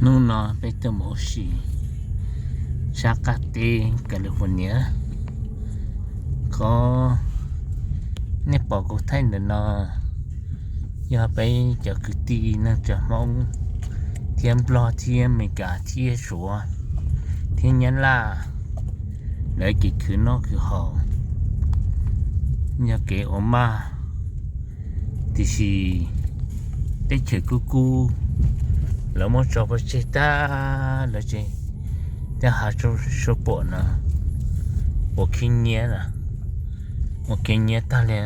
Hnub no peb tuaj mus ua si sab qab teb California. Qhov nej pom kuv thaij ntawm no yog peb cov kwv tij neej tsa Hmoob thiab Nplog thiab Amelikas thiab Suav thiab Nyab Laj, lawv kev khwv noj khwv haus, yog kev ua maj, tiam sis teb chaws kub kub, lawv muab tso pov tseg tag, lawv tseem tej hav sua puam no ua khib nyiab, ua khib nyiab tag li,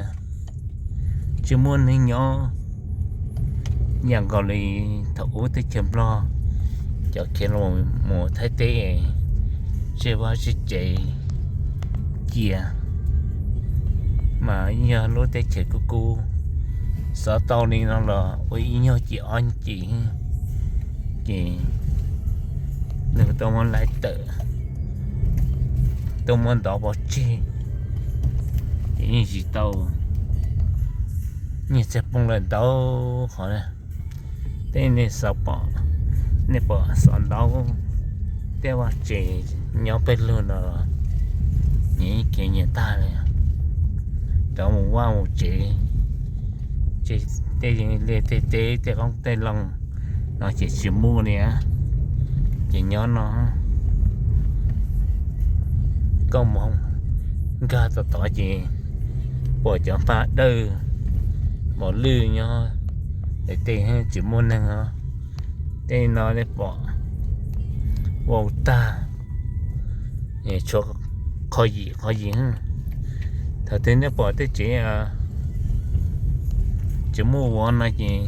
tsis muaj neeg nyob. Yam nkaus li thaum ub teb chaws Nplog cov khiav los mus Thaib teb, tseg vaj tseg tsev cia, mas yog lub teb chaws kub kub, xov tau li no los ua ib nyuag ci ob ci, ces nws tuaj muab laij tawm, tuaj muab ntov pov tseg, ces yeej tsis tau, nyiaj txiag poob lawm ntau qhov. Tej nej xav pom, nej pom xov ntau tej vaj tsev nyob pawg lug no, nyias khiav nyias tag li, rov mus vaj mus tsev, tej li tej teb tej qoob tej loo no ces tsis muaj li, ces nyob no koj mus nkag tod tod ces pom cov npaj dawb mos lwj nyob, tej tsis muaj neeg os. Tej no nej pom vau tag, tshuav qhov yim qhov yim. Thaum twg nej pom tej tsev tsis muaj vauv no ces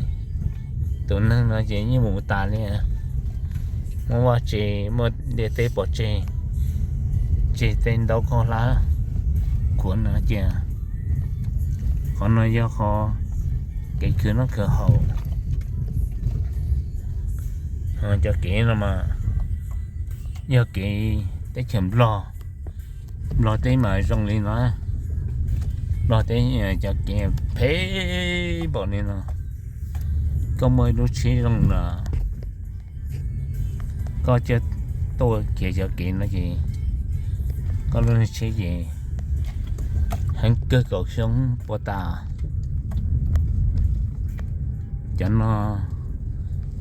tus neeg no ces yeej mus tas li, muab vaj tsev muab ntiaj teb pov tseg, tseg tej ntaub khaub hlab khuav no cia. Qhov no yog qhov kev khwv noj khwv haus. Cov kev no mas yog kev teb chaws Nplog, Nplog teb mas zoo li no, Nplog teb cov kev phem npaum li no, koj muaj ib lub tsheb zoo los koj coj tuaj khiav cov kev no ces koj lub tsheb ces heev kawg kaum xyoo puas tas. Cov no,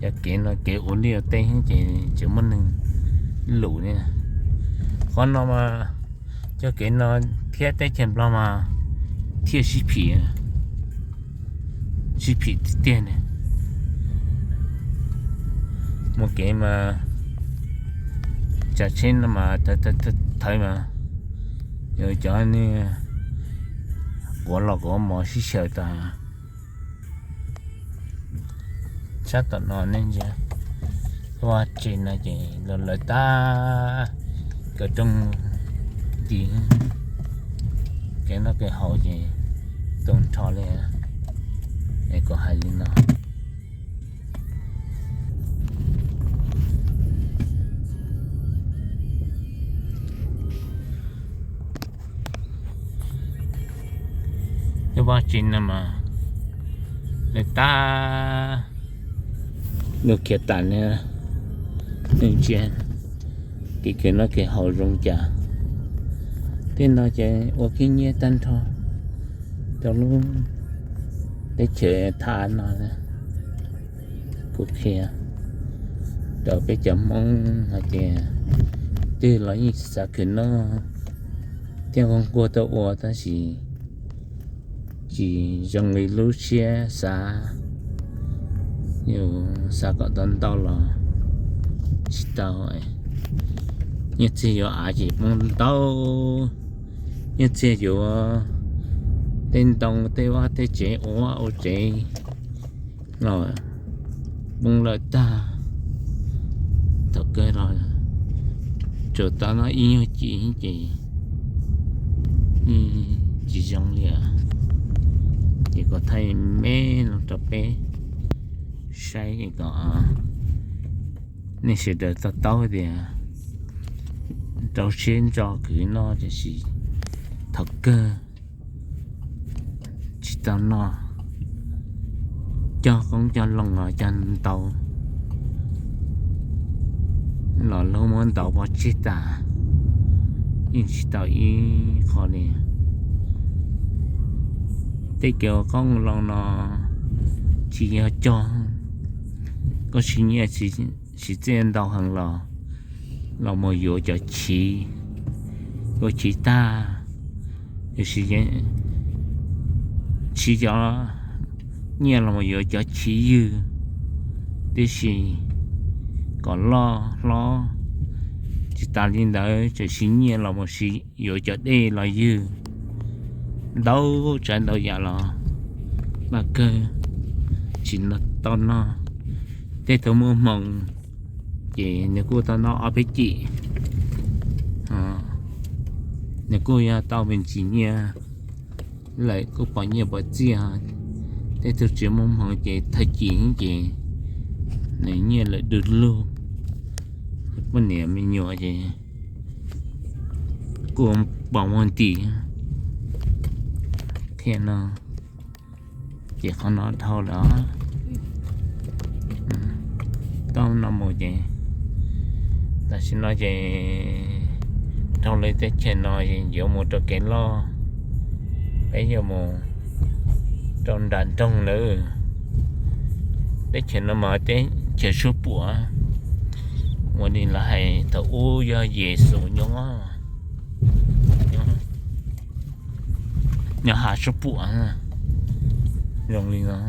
cov kev no kev ua liaj ua teb ces tsis muaj neeg lus li. Qhov no mas cov kev no thiab teb chaws Nplog mas thiaj sib phim, sib phim tiag tiag li. Mus kev mas tsav tsheb no mas thawv mas yog cov quav los quav mov sib xyaw tas. Sab tom no nej ntsia, vaj tsev no ces los lawm tag, kaw rooj ti, kev noj kev haus ces tu nrho li, es kuv hais li no. Cov vaj tsev no mas lawv tab lug khiav tas li. Nej ntsia, kev khwv noj khwv haus zoo cas. Tej no ces ua khib nyiab tag nrho rau lub teb chaws Thaib no. Kuv qhia rau peb cov Hmoob hais tias twg los yeej xav khwv noj thiab nquag nquag tuaj ua tab sis tsis zoo li lub siab xav. Yus xav kom tau ntau los tsis tau. Nyiaj txiag yuav av ces poob ntau, nyiaj txiag yuav tej ntoo tej vaj tej tsev ua vaj ua tsev los poob lawm tag. Thaum kawg los tsuas tau noj ib nyuag ci ces tsis zoo li. Ces kuv thaij me no rau peb saib kom nej sawv daws to taub tias rau siab ntso khwv noj tiam sis thaum kawg tsis tau noj, cog qoob cog loo los cog ntau, los luag muab ntaus pov tseg tas, yeej tsis tau ib qho li. Tej kev ua qoob loo no tsis yog cog, koj siv nyiaj siv txiaj ntau heev los, los mus yuav cov chiv, yuav chiv tag, yuav siv, siv cov nyiaj los mus yuav cov chiv ywg, tiam sis kom loj hlob. Tsis tas li ntawd tseem siv nyiaj los mus yuav cov dej los ywg, ntau tsav ntau yam los maj kawg, tsis tau noj. Tej tug muaj hmoo ces nws kuj tau noj ob peb cim, nws kuj yog tau me ntsis nyiaj lawm, kuj pom nyiaj pom txiaj. Tej tug tsis muaj hmoo ces thawj cim ces nws nyiaj lawm du lug. Poj niam me nyuam ces kuj pom muag nti thiab no. Ces qhov no dhau lawm, tau no mus ces, tam sim no ces dhau lawm teb chaws no es yuav mus rau kev loj, peb yuav mus rau nram nroog lawm. Teb chaws no mas teb chaws suab puam, ua li lawv hais thaum ub yog Yexus nyob, nyob hav suab puam zoo li no.